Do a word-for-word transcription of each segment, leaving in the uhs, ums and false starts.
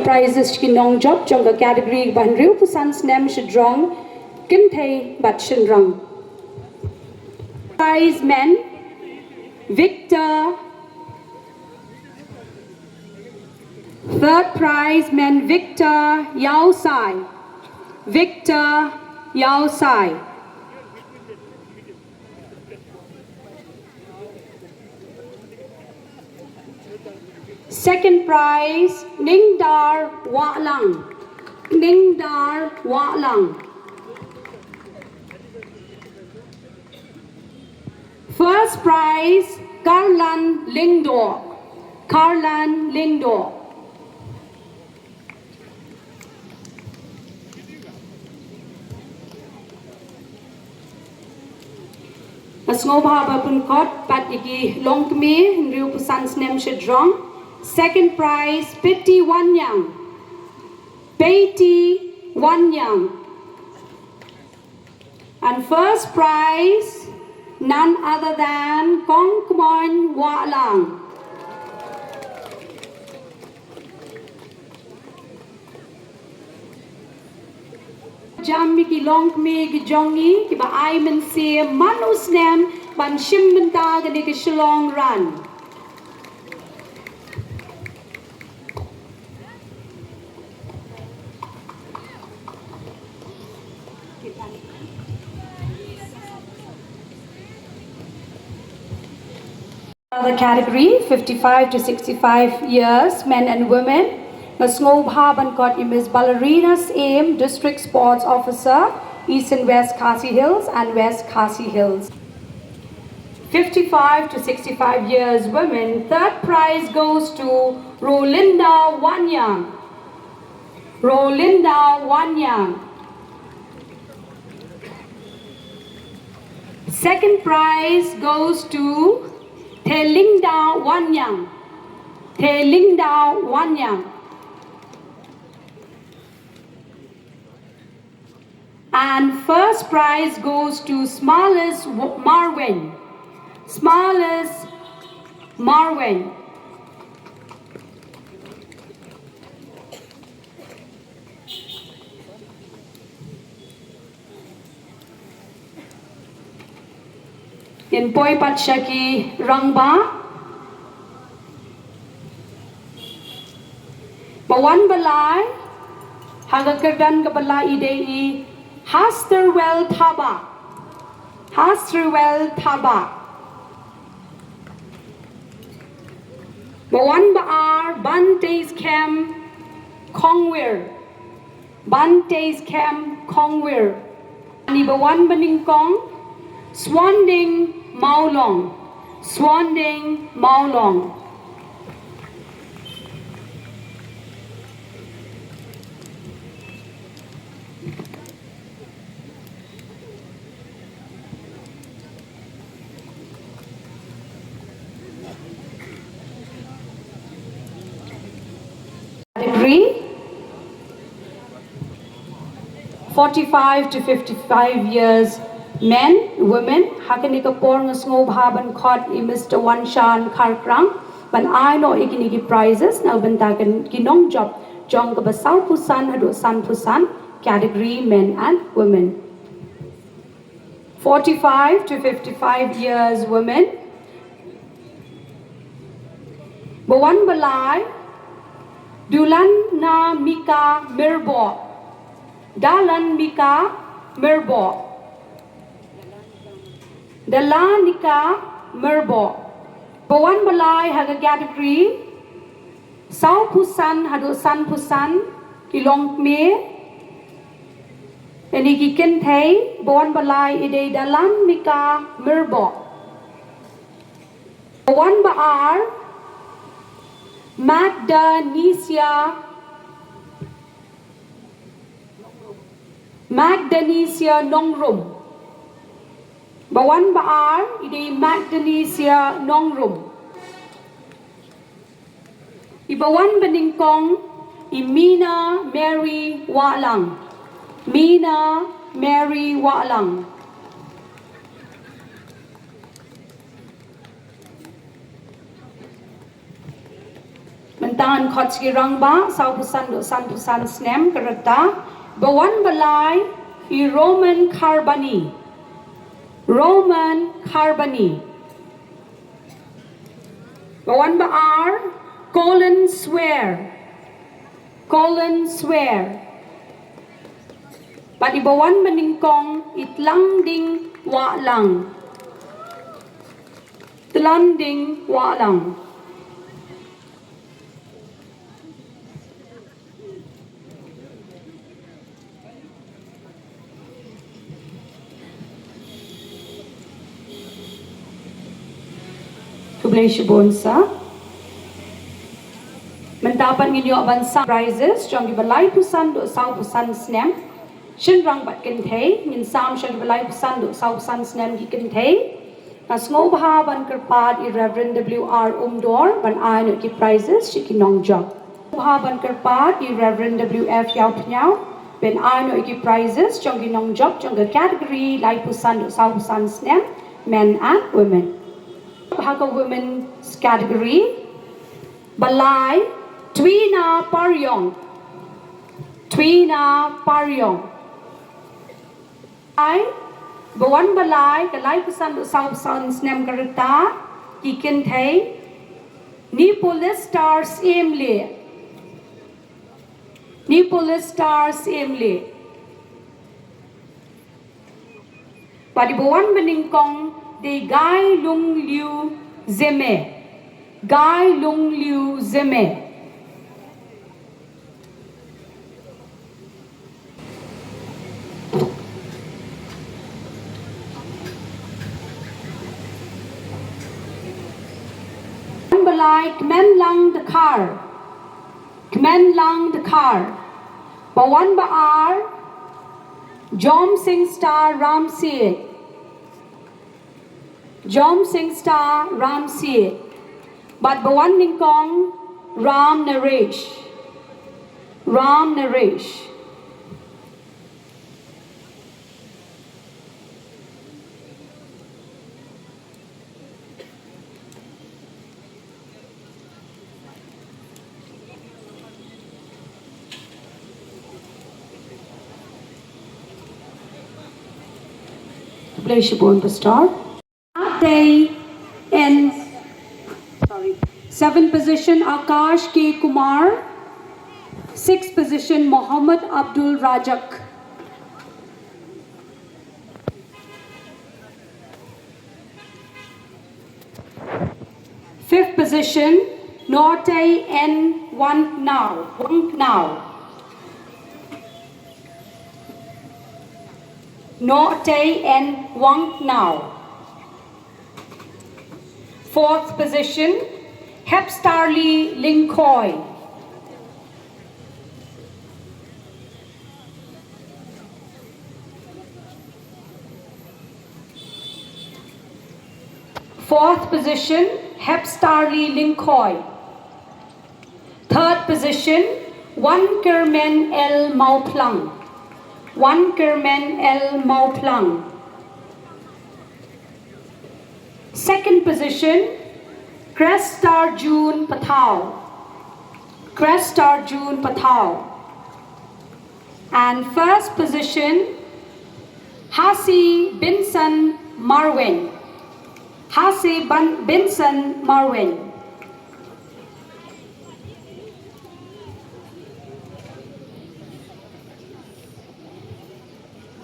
Prizes ki nongjop jong ka category ba hynriewphew san snem shajrong, kynthei bad shynrang. Prize men, Victor. Third prize men, Victor Yaosai. Victor Yaosai. Second prize, Ningdar Wahlang. Ningdar Wahlang. First prize, Karlan Lyngdoh. Karlan Lyngdoh. Nga sngewbha ban pynkut pat ïa ki longkmie hynriewphew san snem shajrong. Second prize, Piti Wanniang. Piti Wanniang. And first prize, none other than Kong Kmoin Wahlang. Jam ïa ki longkmie ki jong ngi kiba ai mynsiem man u snem ban shim bynta kane ka Shillong Run. Another category, fifty-five to sixty-five years, men and women. Nga sngewbha ban kut ïa Miss Ballerina Syiem, District Sports Officer, East and West Khasi Hills and West Khasi Hills. fifty-five to sixty-five years, women. Third prize goes to Rolinda Wanniang. Rolinda Wanniang. Second prize goes to Thelinda Wanniang. Thelinda Wanniang. And first prize goes to Smarlis W-, Marwin. Smarlis Marwin. Ngin poi pat sha ki rangbah. Ba wan ba lai, ha ka kyrdan kaba lai i dei i Hasterwell Thabah. Hasterwell Thabah. Ba wan ba ar, Ban Teiskem Khongwir. Ban Teiskem Khongwir. Ani ba wan ba nyngkong, Swanding Mawlong. Swanding Mawlong. Category, forty-five to fifty-five years, men, women. Ha kane ka por nga sngewbha ban khot ïa Mister Wanshan Kharkrang ban ai noh ïa kine ki prizes na ka bynta ki nongjop jong kaba sawphew san haduh sanphew san, category men and women. Forty-five to fifty-five years, women. Ba wan ba lai, Dalanmika Myrboh. Dalanmika Myrboh. Dalanmika Myrboh. Ba wan ba lai ha ka category sawphew san haduh sanphew san, ki longkmie. Lane ki kynthei, ba wan ba lai i dei Dalanmika Myrboh. Ba wan ba ar, Magdanesia, Magdanesia Nongrum. Ba wan ba ar i dei Magdanesia Nongrum. I ba wan ba nyngkong i Mina Mary Wahlang. Mina Mary Wahlang. Ban Tan khot ki rangbah, saw phew san haduh san phew san snem ka rta. Ba wan ba lai i Roman Kharbani. Roman Kharbani. Ba wan ba ar, Colin Swer. Colin Swer. Bad i ba wan ba nyngkong i Tlanding Wahlang. Tlanding Wahlang. Khublei shibun sir. Mynta pat ngin ïoh ban sam prizes jong ki ba lai phew san haduh saw phew san snem. Shynrang bad kynthei, ngin sam sha ki ba lai phew san haduh saw phew san snem ki kynthei. Nga sngewbha ban kyrpad i Reverend W R Umdor ban ai noh ki prizes sha ki nongjop. Sngewbha ban kyrpad i Reverend W F Ïawphniaw ban ai noh ki prizes jong ki nongjop jong ka category lai phew san haduh saw phew san snem, men and women. Ha ka women's category, ba lai, Twina Pariong. Twina Pariong. Ai, ba wan ba lai, ka lai phew san haduh saw phew san snem ka rta, ki kynthei, Nipolista Syiem Lieh. Nipolista Syiem Lieh. Bad i ba wan ba nyngkong dei Gailungliu Zeme. Gailungliu Zeme. Ba lai, Kmenlang Dkhar. Kmenlang Dkhar. Ba wan ba ar, Jomsingsta Ramsiej. Jomsingsta Ramsiej. Bad ba wan nyngkong, Ram Naresh. Ram Naresh. Khublei shibun, Pastor. Te in, sorry. Seventh position, Akash K Kumar. Sixth position, Mohammad Abdul Razak. Fifth position, Nortei N Wangknau. Wangknau. Nortei N Wangknau. Fourth position, Hepstarly Lyngkhoi. Fourth position, Hepstarly Lyngkhoi. Third position, Wankyrmen L Mawphlang. Wankyrmen L Mawphlang. Second position, Crestar June Pathaw. Crestar June Pathaw. And first position, Hasi Binson Marwein. Hasi Ban-, Binson Marwein.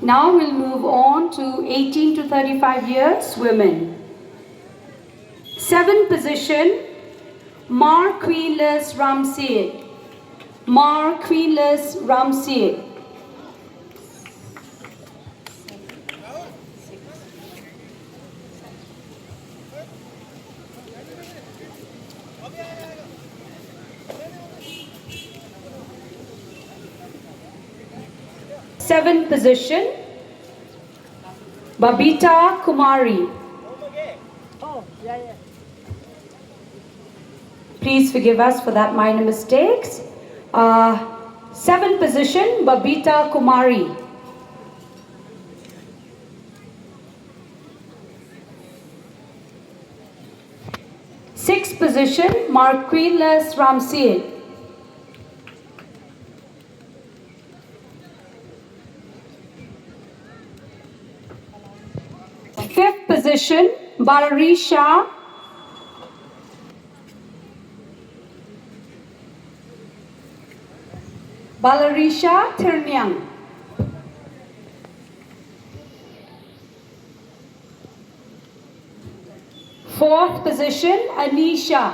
Now we'll move on to eighteen to thirty-five years women. Seventh position, Marquinless Ramsiej. Marquinless Ramsiej. Seventh position, Babita Kumari. Please forgive us for that minor mistakes. Uh, seventh position, Babita Kumari. Sixth position, Position, Marquinless Ramsey. Fifth position, Balarisha. Balarisha Thyrniang. Fourth position, Anisha.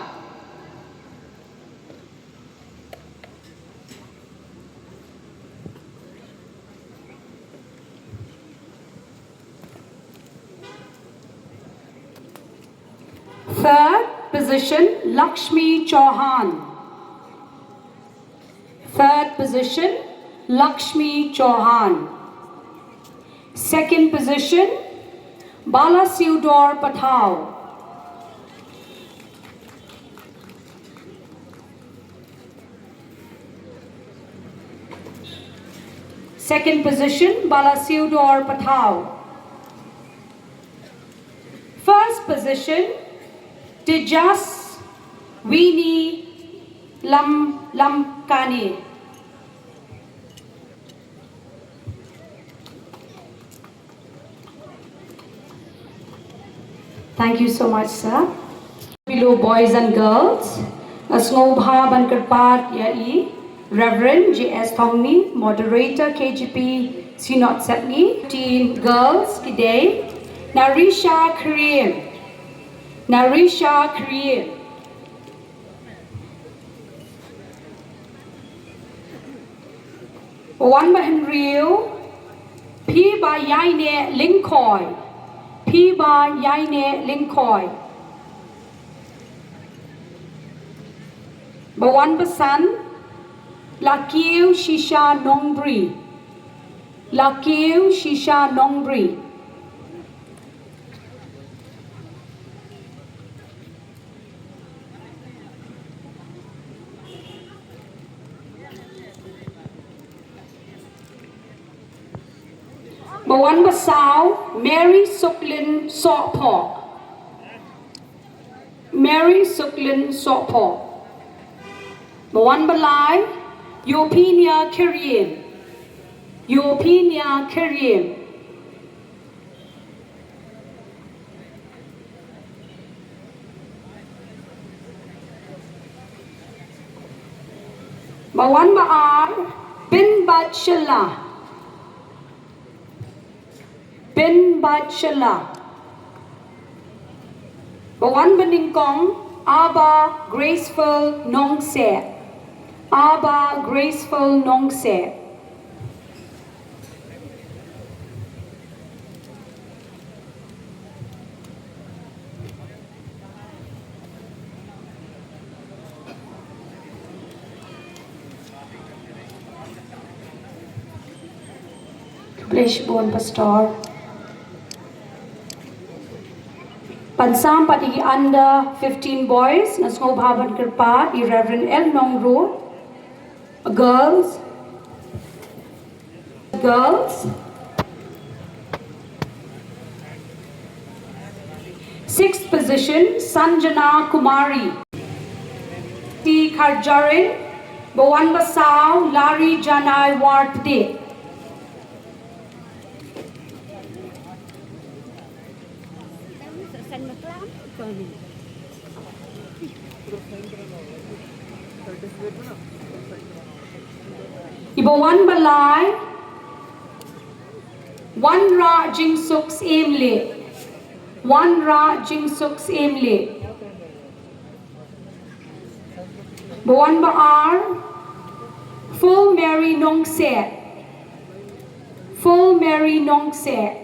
Third position, Lakshmi Chauhan. Third position, Lakshmi Chauhan. Second position, Bala Siudor Pathau. Second position, Bala Siudor Pathau. First position, Tejas Winnie Lam Lamkani. Thank you so much, sir. Below boys and girls, nga sngewbha ban kyrpad ïa i Reverend J S Thongni, Moderator K J P Synod Sepngi, teen girls ki dei, Narisha Khriem, Narisha Khriem. Ba wan ba hynriew, Phi ba Ïaineh Lyngkhoi. Phi ba Ïaineh Lyngkhoi. Ba wan ba san, Lakiew Shisha Nongbri. Lakiew Shisha Nongbri. Ba wan ba saw, Mary Suklin Sohphoh. Mary Suklin Sohphoh. Ba wan ba lai, Euphemia Kyriem. Euphemia Kyriem. Ba wan ba ar, Binbad Shylla. Binbad Shylla. Ba wan ba nyngkong, Aba Graceful Nongseh. Aba Graceful Nongseh. Khublei shibun, Pastor. Ban sam pat ïa ki under fifteen boys, nga sngewbha ban kyrpad ïa i Reverend L Nongrum. Girls. Girls. Sixth position, Sanjana Kumari. T Kharjarin, ba wan ba saw, Lari Janai Warpde. Iba wan ba lai, Wanrah Jingsuk Syiemlieh. Wanrah Jingsuk Syiemlieh. Ba wan ba ar, Full Mary Nongsiej. Full Mary Nongsiej.